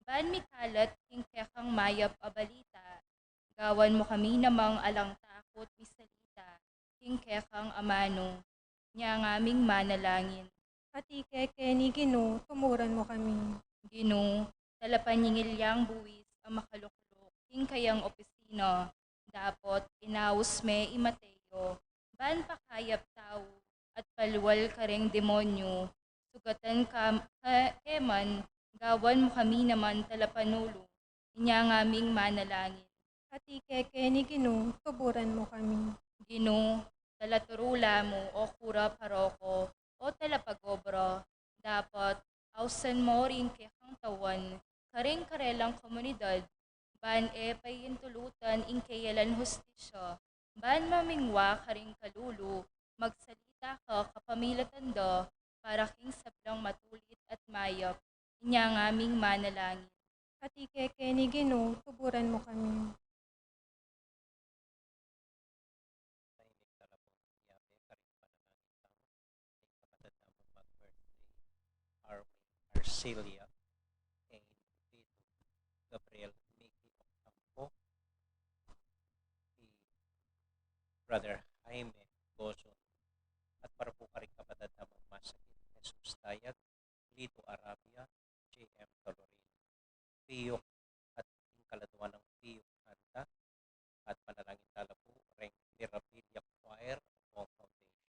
ban mikalat king kekang mayap a balita, gawan mu kami namang alang takut misalita king kekang amanu, inya ngaming manalangin. Atiu ke keni Ginu, tuburan mu kami. Ginu, talapanyingil yang buis a makalukluk king kayang opisina, dapot inaus me i Mateo, ban pakayap tau at palual karing demonyu, sugatan ka, ka, ke man, gawan mu kami naman talapanulu, inya ngaming manalangin. Atiu ke keni Ginu, tuburan mu kami. Ginu, talaturula mu, o kura paroko, o talapagobra, dapot ausan mu ring kekang tauan karing karelang komunidad, ban e paintulutan ing keyalan hustisya, ban mamingwa karing kalulu, magsalita ka kapamilatan da para king sablang matulit at mayap, inya ngaming manalangin. Atiu ke keni Ginu, tuburan mu kami. Cecilia, keng Vito Gabriel Miki Ocampo, i Brother Jaime Gozo, at para pu karing kapatad namung masakit, Jesus Dayag, Lito Arabia, J M Tolorin, Pio, at ing kaladua nang Pio Anda, at panalangin tala pu reng Mirabilia Choir of Home Foundation,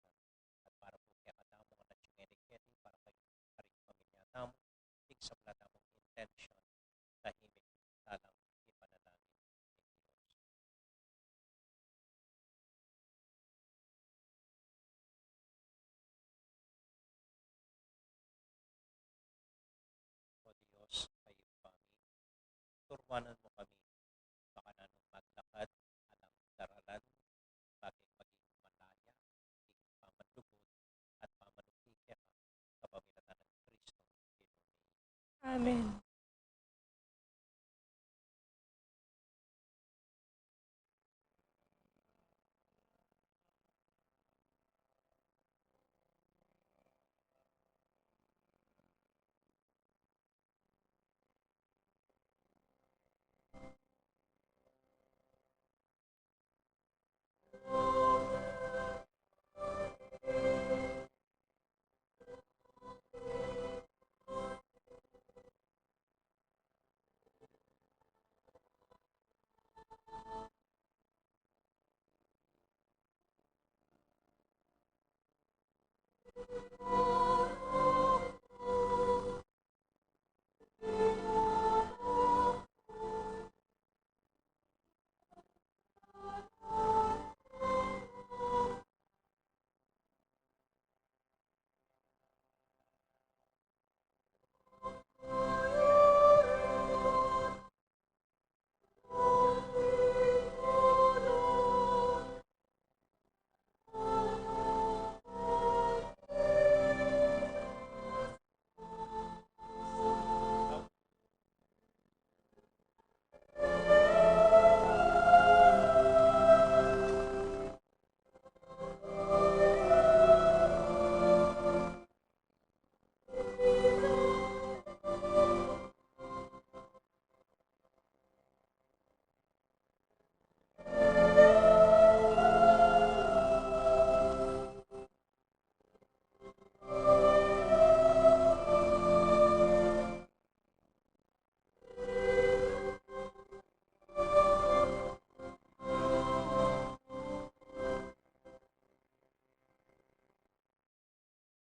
at para pu kekatamu ngan at ing eniketi, para karing pamilya tamu, ing sabla tamung intention, tahimik talang ipanalangin. O Dios, a Ibpa mi, turuan mu kami, makananu maglakad alang daralan, bakit maging malaya ing pamanlugud at pamanlugud keka, kapamilatan nang Kristo. Amen.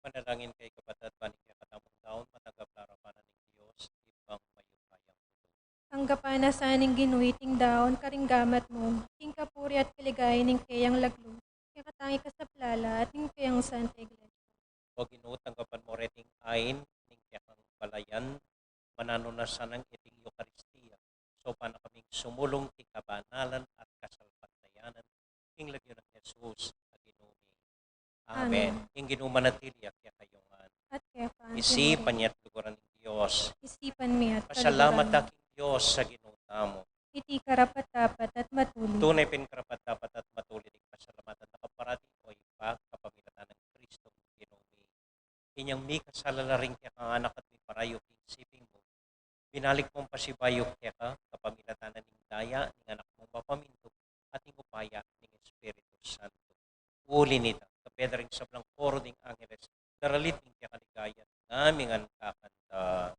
Manalangin kayu kapatad, ban ing kekatamung daun matanggap la arapan na ning Dios, Ibpang mayupayang bulu. Tanggapan na sa ning Ginu iting daun karing gamat mu, king kapurian at kaligayan ning keyang laglu, kekatang ikasaplala at ning keyang Santa Iglesia. O Ginu, tanggapan mu reting ain ning kekang balayan, mananu na sanang iting Eukaristia, saupan na kaming sumulung king kabanalan at kasalpantayanan, king lagyu nang Jesus a Ginu mi. Amen. Amen. Ing Ginu manatili ya kekayu ngan. At keka mu rin. Isipan ya at luguran ning Dios. Isipan mi at kaluguran mu. Pasalamat ta king Dios a Ginu tamu. Iti karapat-dapat at matulid. Tune pin karapat-dapat at matulid ing pasalamatan da ka parati, O Ibpa, kapamilatan nang Kristo Ginu mi. Inyang mikasala la ring kekang anak at miparayu king siping mu, binalik mung pasibayu keka, kapamilatan na ning daya ning Anak mung mapamintug at ning upaya ning Espiritu Santo. Uli nita, kabud da ring sablang koro ding angeles, daralit ing kekang ligaya, ngaming kakanta.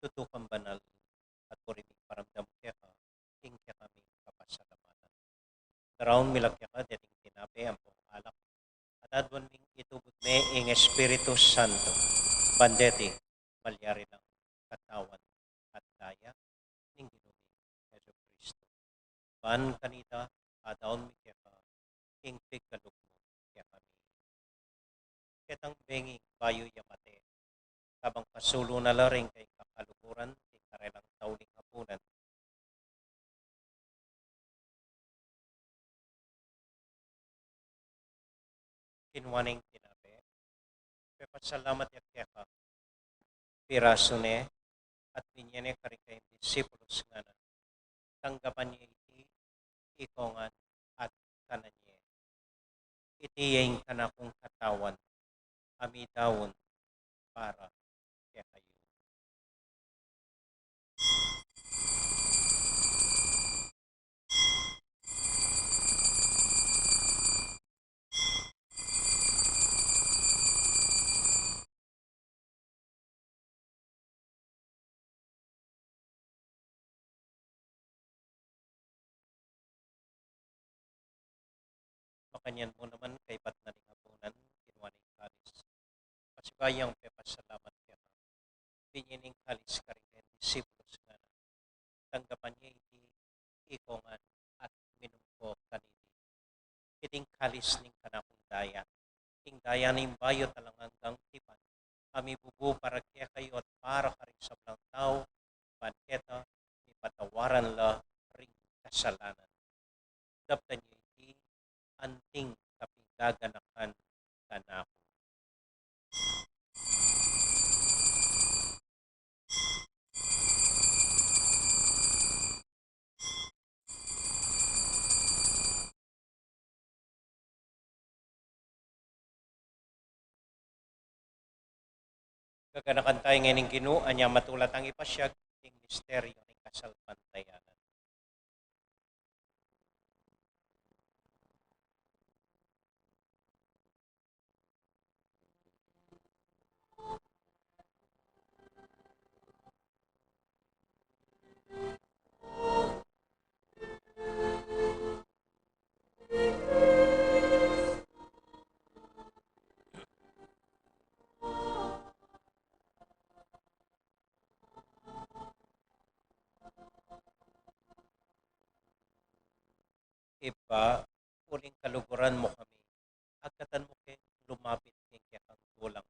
tutu kang banal, at buri ming iparamdam keka ing kekaming kapasalamatan. Daraun mi la keka deting tinape ampong alak, at aduan ming itubud me ing Espiritu Santo, ban deti malyari lang katawan at daya ning Ginu ming Jesucristo. Ban kanita, adaun mi keka ing pigkalub mu kekami. Ketang bengi bayu ya mate, kabang pasulu na la ring kayang kaluguran, ing karelang tauling apunan, kinua ne ing tinape, pepasalamat ya keka, pirasu ne, at binye ne karing kayang disipulus, ngana: Tanggapan ye iti, ikongan at kanan ye. Iti ya ing kanakung katawan, a midaun para kekayu. Makanyan mu naman, kaybat na ning apunan, kinua ne ing kalis, pasibayu yang pepasalamat keka, binye ne ing kalis karing kayang disipulus, ngana: Tanggapan ye iti, ikongan at minum ko kaniti. Iti ing kalis ning kanakung daya, ing daya ning bayu at alang anggang tipan, a mibubu para kekayu at para karing sablang tau, ban keta mipatawaran la ring kasalanan. Daptan ye iti anting kapinggaganakan kanaku. Gaganakan taya ngeni ing Ginu, anya matula tang ipasiag ing misteryu ning kasalpantayanan. Ibpa, uling kaluguran mu kami, agkatan mu keng lumapit king kekang dulang.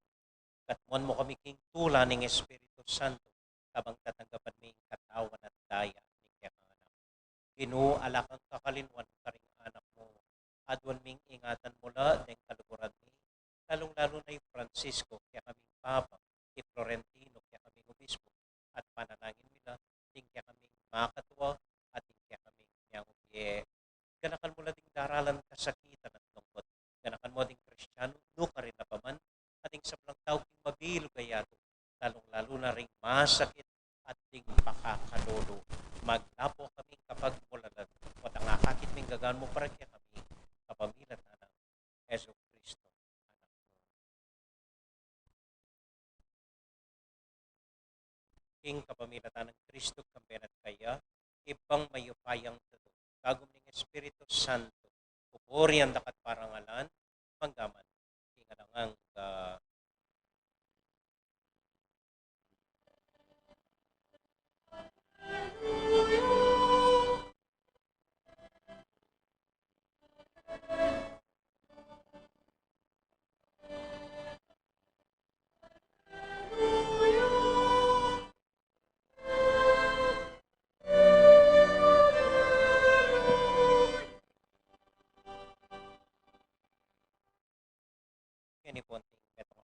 Katmuan mu kami king tula ning Espiritu Santo, kabang tatanggapan mi ing katawan at daya ning kekang Anak. Ginu, ala kang kakalinwan karing anak mu. Aduan ming ingatan mu la deng kaluguran mi, lalung-lalu na i Francisco, kekaming Papa, i Florentino, kekaming Obispo, at panalangin mi la ding kekaming makatua, at ding kekaming miangubie. Ganakan mu la ding daralan kasakitan at lungkut. Ganakan mu ding Kristiano, nukarin na pa man, at ding sablang tau king mabilug a yatu, lalung-lalu na ring masakit at ding pakakalulu. Maglapo kaming kapagmulalan, potang akakit ming gagan mu para kekami, kapamilatan nang Jesucristo, Anak mu. King kapamilatan nang Kristo, kambe na at kaya, Ibpang mayupayang tutu, kagum ning Espiritu Santo, pupurian da ka at parangalan, mangga man king alang angga. Ngeni pung metung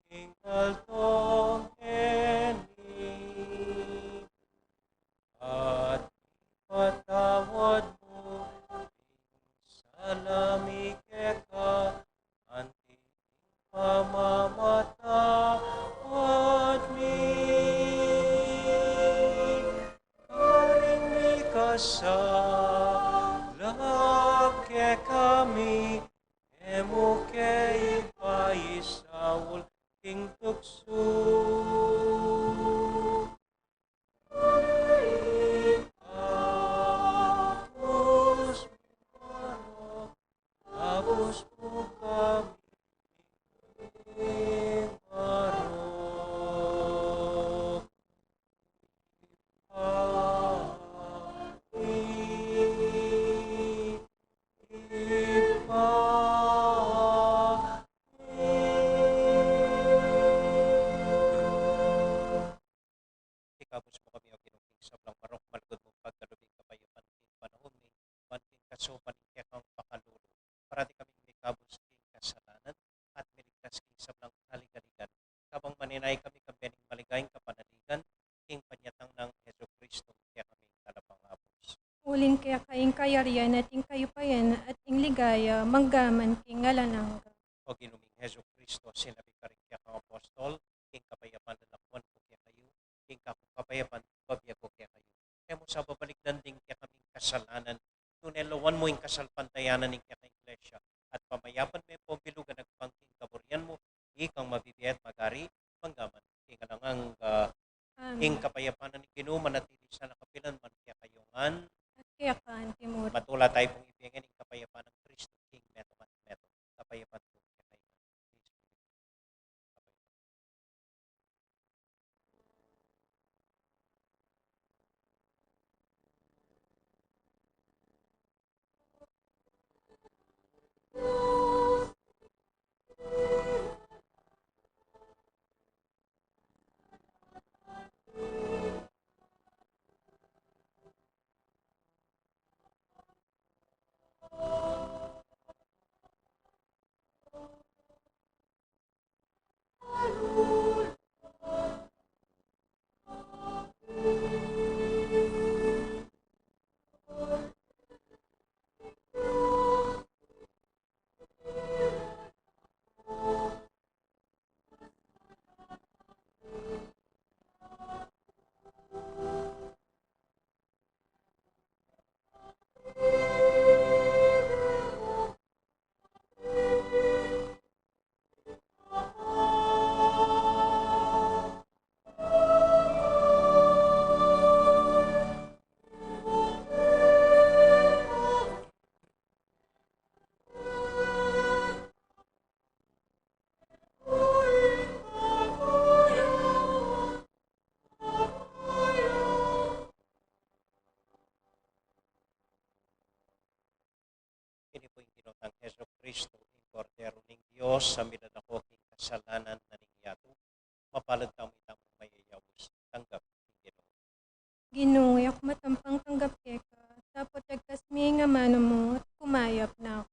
king aldo keni, at ipatawad mu ing sala mi keka, anti ing pamamatawad mi karing mikasala kekami, e mu ke ipaisaul king tuksu, nune ikabus mu kami, ikabus mu kami king marok. Ikabus mu kami, O Ginu, king sablang marok, malugud mung pagkalub ing kapayapan king panaun mi, ban king kasaupan ning kekang pakalulu, parati kaming mikabus king kasalanan at miligtas king sablang kaligaligan, kabang manenaya kami kambe ning maligayang kapanaligan king panyatang nang Jesucristo, kekaming Talapangabus. Uling keka ing kayarian at ing kayupayan at ing ligaya, mangga man king alang angga. O Ginu ming Jesucristo, sinabi mu karing kekang apostol, king kapayapan lalakwan ku kekayu, ing kakung kapayapan babie ku kekayu. E mu sa babalikdan ding kekaming kasalanan, nune lawan mu ing kasalpantayanan ning kekang Iglesia, at pamayapan me pung bilug agpang king kaburian mu, ikang mabibie at magari, mangga man king alang angga. Amen. Ing kapayapan ning Ginu manatili sana kapilan man kekayu ngan. At keka antimurin. Matula tayu pung ibie ngan ing kapayapan nang Kristo, king metung at metung. Kapayapan pu kekayu ngan. Ini pu ing Ginu tang Jesucristo, ing Kordero ning Dios, a milalako king kasalanan na ning yatu. Mapalad tamu, itamung mayayaus, tanggap ing Ginu. Ginu, e ku matampang tanggap keka, dapot yagkas me ing amanu mu, at kumayap na ku.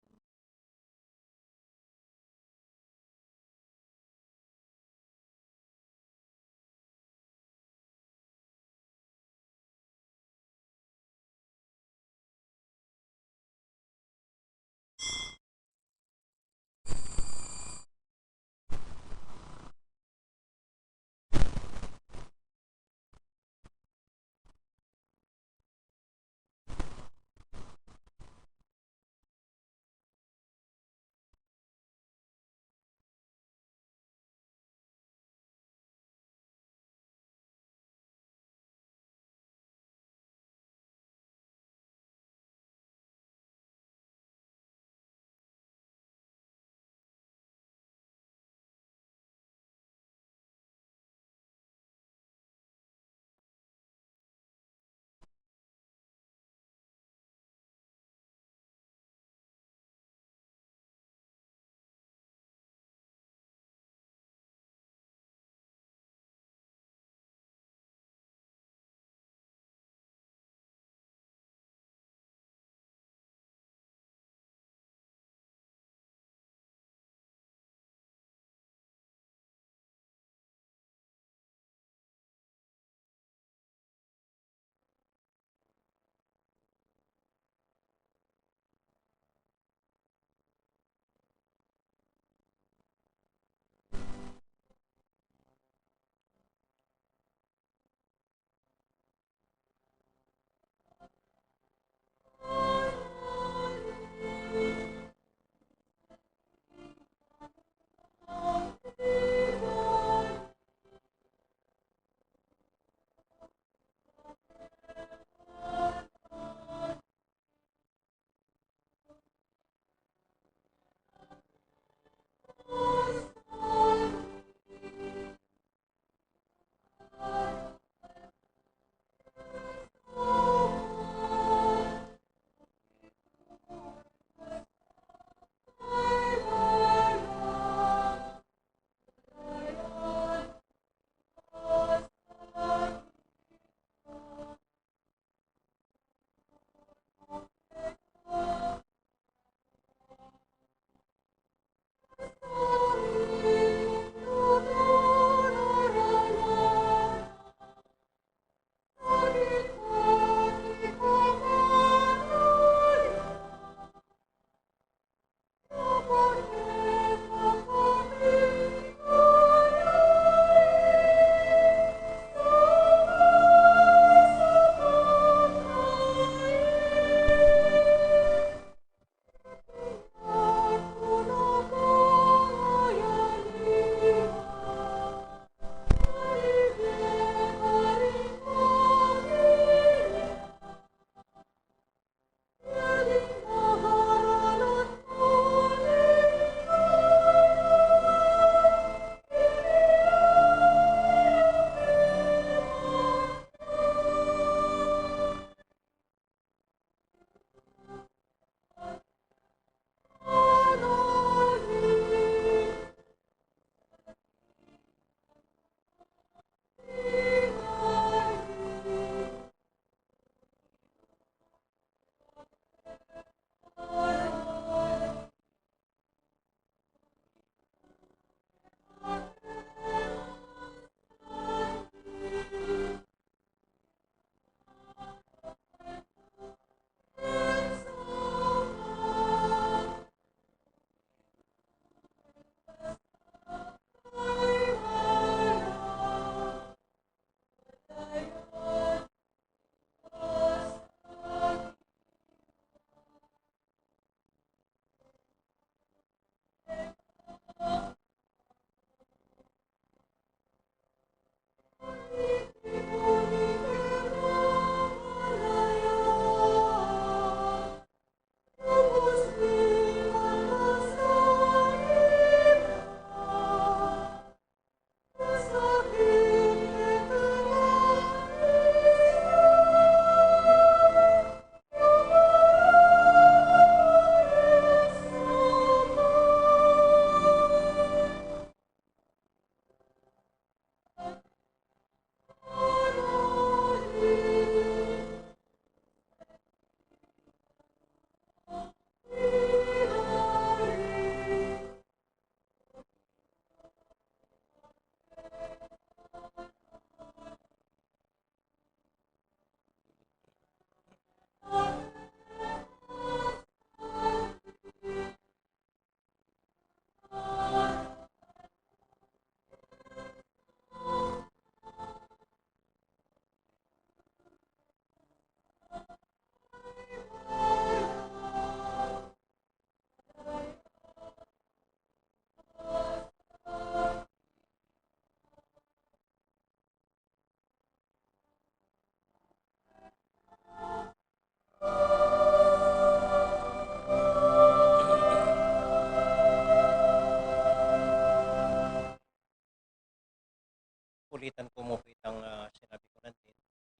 Ulitan ku mu pu itang, ah, sinabi ku nandin,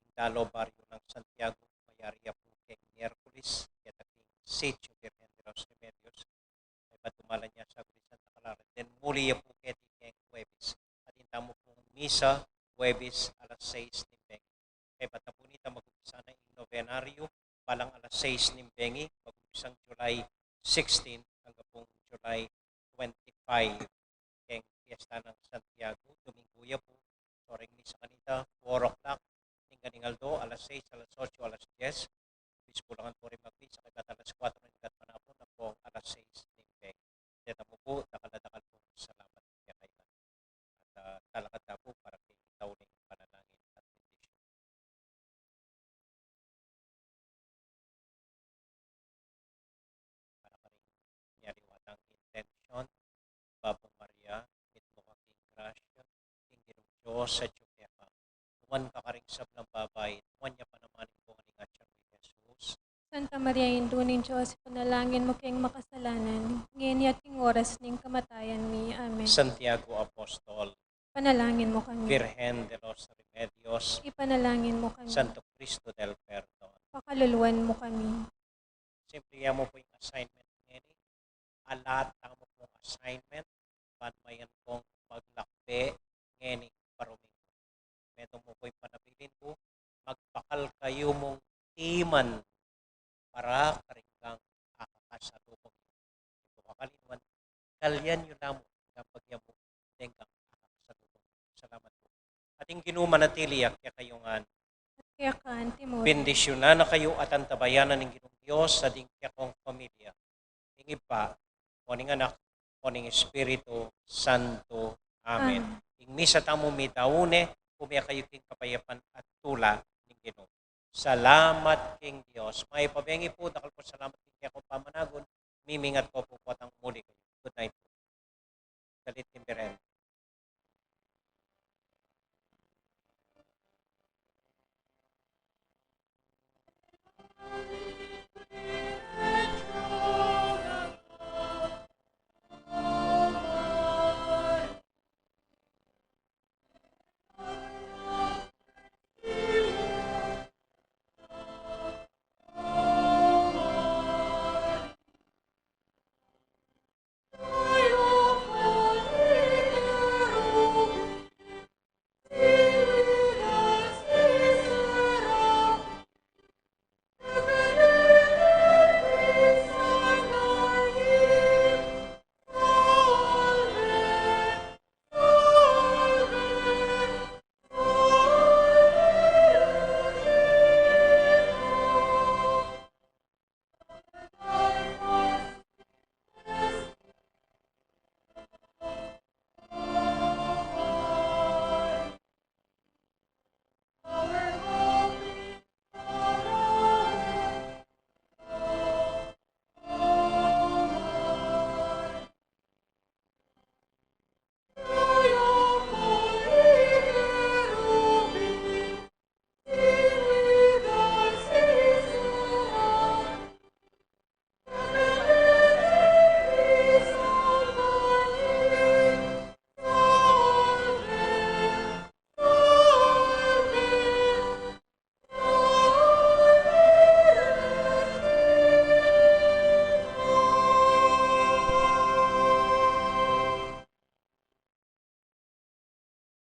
ing dalo baryo nang Santiago, mayari ya pu keng Miyerkules, keta king Sitio Virgen de los Remedios, kaybat dumalan ya sa guri Santa Clara. Then muli ya pu keti keng Huwebes. Atin tamu pung misa, Huwebes alas sais ning bengi. Kaybat na pu nita mag-umpisa na ing nobenaryo, balang alas sais ning bengi, mag-umpisang July sixteen, angga pung July twenty-five. Keng fiesta nang Santiago, Domingo ya pu, soreng misa kanita, four o'clock, ning ganing aldo, alas sais, alas otso, alas dyes, bis bulangan pu rin magmisa, kaybat alas kwatro ning gatpanapun, ampong alas sais ning bengi. Deta mu pu, dakal a dakal pung salamat kekayunan. At, ah, talakad ta pu para keng tauling panalangin at bendisyun. Para karing nyari watang intensyon, Bapu Maria, mitmu ka king grasya, ing Ginung Dios atyu keka. Nuan ka karing sablang babai, nuan ya pa naman ing bunga ning atyan mu, i Jesus. Santa Maria, Indu ning Dios, ipanalangin mu keng makasalanan, ngeni at king oras ning kamatayan mi. Amen. Santiago Apostol, ipanalangin mu kami. Virgen de los Remedios, ipanalangin mu kami. Santo Cristo del Perdon, pakaluluan mu kami. Simple ya mu pu ing assignment ngeni. Ala tamu pung assignment, ban mayan kong maglakbe ngeni pa Ruminggu. Metung mu pu ing panabilin ku, magbakal kayu mung timan para karing kang akakasalubung. Ito kakalinuan, kalyan yu la mu, kapag ya mu, deng kang akakasalubung. Salamat pu. At ing Ginu manatili ya kekayu ngan. At keka naman. Bendisyunan na kayu at antabayanan ning Ginung Dios, sa ding kekong pamilya. Ing Ibpa, o ning Anak, o ning Espiritu Santo. Amen. Amen. Ing misa tamu mitaune, pumie kayu king kapayapan at tula ning Ginu. Salamat king Dios. Mayap a bengi pu, dakal pung salamat king kekong pamanagun, mimingat ku pu potang muli kayu. Good night pu. Dalit king Birhen.